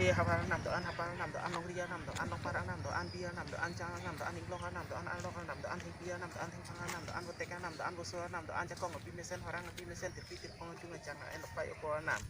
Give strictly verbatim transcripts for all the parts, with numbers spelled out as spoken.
E havar nam do-an, havar nam do-an, longri nam do-an, longpar nam do-an, bi nam do-an, chang nam do-an, inglong nam do-an, arlok nam do-an, thengpi nam do-an, thengphang nam do-an, votek nam do-an, voso nam do-an, jakong api mesen, horang api mesen, tirpi tirpong, chung chang en, lokpai opo nam.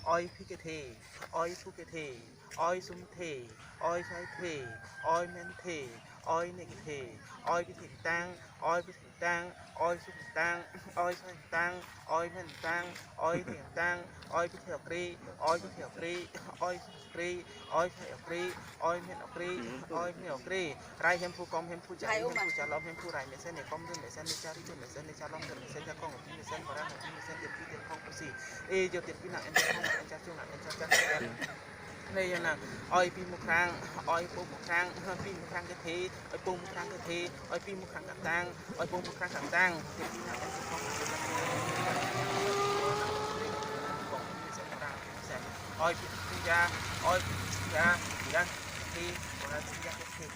Oi phi kethe, oi phu kethe, oi sum the, oi sai the, oi men the, oi nek the, oi pithek tang, oi pithek tang, oi sum tang, oi sai tang, oi men tang, oi nek tang, oi pithe okri, oi pithe okri, oi sum okri, oi sai okri, oi men okri, oi men okri. Rai hemphu, kom hemphu, jari hemphu, chalom hemphu, rai mesen, nekom dun mesen, nechari dun mesen, nechalom dun mesen, jakong api mesen, horang api mesen, tirpi tirpong pusi. E jo tirpi nang en, tirpong nang en, charchung nang en, charchang nang en. Ne jo nang, oi pi mukrang, oi po mukrang, pi mukrang kethe, oi po mukrang kethe, oi pi mukrang kangtang, oi po mukrang kangtang. Tirpi nang en, tirpong nang en, oi pi ja, oi pi ja, ja kethe, ora ja kethe.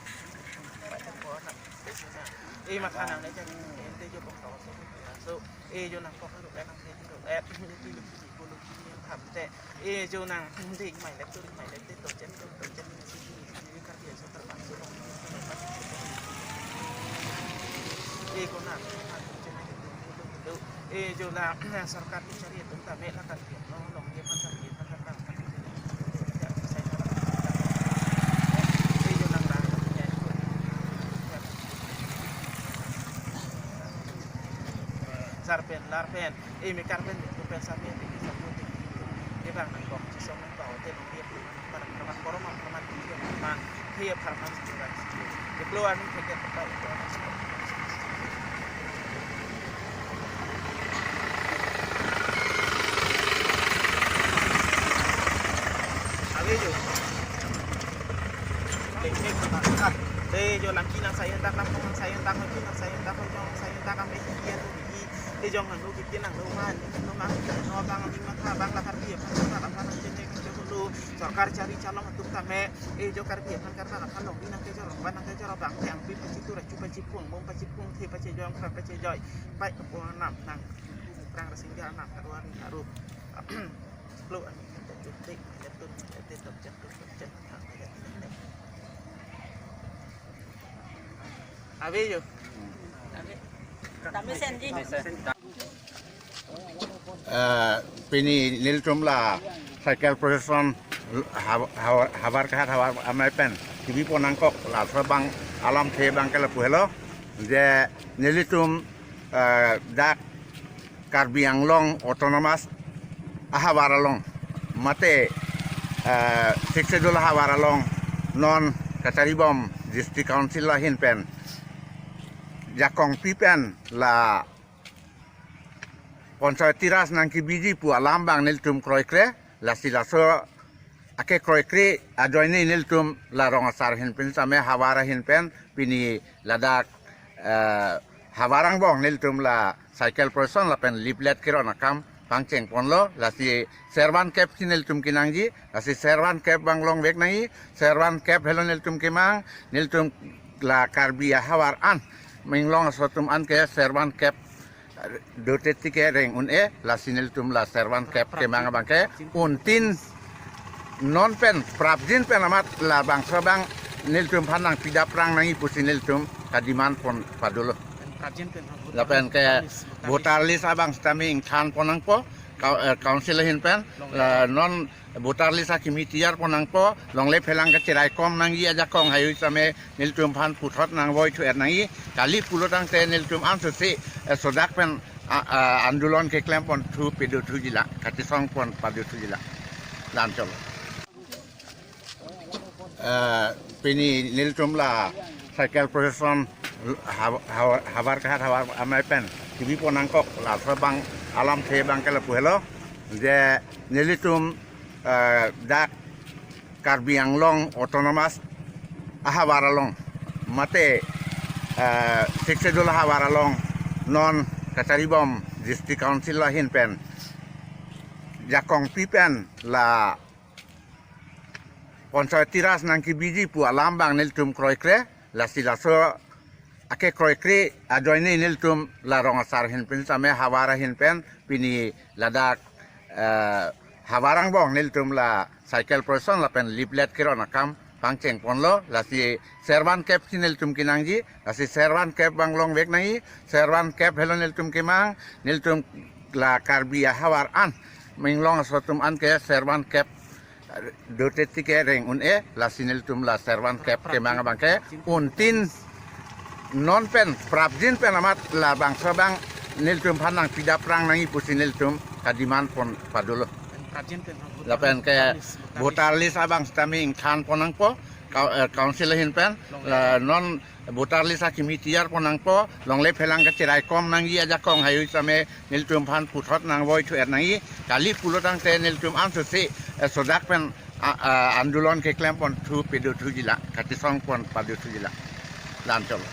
E matha nang ne jang, ente jo bong tawa so, so, e jo nang kok ru, e nang ne ru, e, ne ti lu ti ko lu ti ni tham te. E jo nang ding mai lep, tu ding mai lep, te to chen, to, to chen, ni si, ni si, ni Karbi Aso terbang so, e ko nang, nang chen, ni tu, tu, tu, tu. E jo la, sorkar kechari atum tame la Karbi Anglong, longri aphan, Karbi aphan, Karbi aphan. E jo nang la, sarpen, larpen, e mekar pen, pen sapen, pen sapen, e bang nang kok, chisong nang kok, te longri aphan. Parang parang korom parang tiga parang tiga parang tiga. Deplo anu tiga tempat itu. Ave jo. Lek lek. Te jo nang ki nang sayan tak, nang nang sayan tak, nang ki nang sayan tak, nang sayan tak, nang sayan tak, nang sayan tak. Te jong nang nu kitin nang nu man, nu mang, nu bang, ni matha bang la Karbi aphan, la Karbi aphan, jene kan jo lu, sorkar chari chalong atum tame, e jo Karbi aphan, Karbi aphan longri nang kejor, bang nang kejor bang, yang pi pachitur, achu pachiphung, bong pachiphung, the pachijong, kra pachijoi, pai kepo nam nang, prang rasing dia nam, karuan karu, lu an, te tu te, te tu te tu jang tu jang. Ave jo. Tame senji. Eh, pini nelitum la cycle procession ha-, ha-, havar kahat havar amei pen kebi pon nangkok, laso abang alamthe abang ke lapu helo, je nelitum, eh, dak Karbi Anglong Autonomous ahavar along mate, eh, Sixth Schedule ahavar along non kacharibom District Council ahin pen jakong pi pen la Panchayati Raj nangkebiji pu alam abang nelitum kroikre, lasi laso akekroikre ajoine nelitum la rong asar ahin pen same havar ahin pen pini ladak, eh, havar angbong nelitum la cycle procession lapen leaflet keron akam pangcheng ponlo, lasi servan kep si nelitum kenangji, lasi servan kep abang longvek nangji, servan kep helo nelitum kemang, nelitum la Karbi ahavar an, Anglong aso atum an ke servan kep dote tike reng un-e, lasi nelitum la servan kep kemang abang ke untin non pen prapjin pen amat labangso abang nelitum aphan nangpidap rang nangji pusi nelitum kademand pon padolo. Lapen ke voter list abang sitame ingthan pon nangpo, kau-, eh, council ahin pen, la non voter list akimi tiyar pon nangpo, longle phelang kachiraikom nangji ajakong hayu sitame nelitum aphan puthot nangvoi thu-et nangji, kali pulo tangte nelitum ansose, eh, sodak pen, a, a, andolon keklem pon thu pedo thuji la, kachesong pon pado thuji la. Lam cholo. Eh, pini nelitum la cycle procession ha-, ha-, havar kahat havar amei pen kebi pon nangkok, laso abang alamthe abang ke lapu helo, je nelitum, eh, dak Karbi Anglong Autonomous ahavar along mate, eh, Sixth Schedule ahavar along non kacharibom District Council ahin pen jakong pi pen la Panchayati Raj nangkebiji pu alam abang nelitum kroikre, lasi laso akekroikre ajoine nelitum la rong asar ahin pen sitame havar ahin pen pini ladak, eh, havar angbong nelitum la cycle procession lapen leaflet keron akam pangcheng ponlo, lasi servan kep si nelitum kenangji, lasi servan kep abang longvek nangji, servan kep helo nelitum kemang, nelitum la Karbi ahavar an, Anglong aso atum an ke servan kep dote tike reng un-e, lasi nelitum la servan kep kemang abang ke untin non pen prapjin pen amat labangso abang nelitum aphan nangpidap rang nangji pusi nelitum kademand pon padolo. Lapen ke voter list abang sitame ingthan pon nangpo, kau-, eh, council ahin pen, la non voter list akimi tiyar pon nangpo, longle phelang kachiraikom nangji ajakong hayu sitame nelitum aphan puthot nangvoi thu-et nangji, kali pulo tangte nelitum ansose, eh, sodak pen, a, a, andolon keklem pon thu pedo thuji la, kachesong pon pado thuji la. Lam cholo.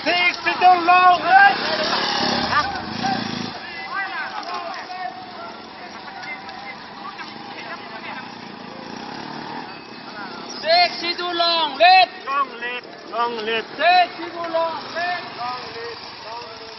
Sixth Schedule long live! Sixth Schedule long live! Long live! Long live! Sixth Schedule long live! Long live! Long live!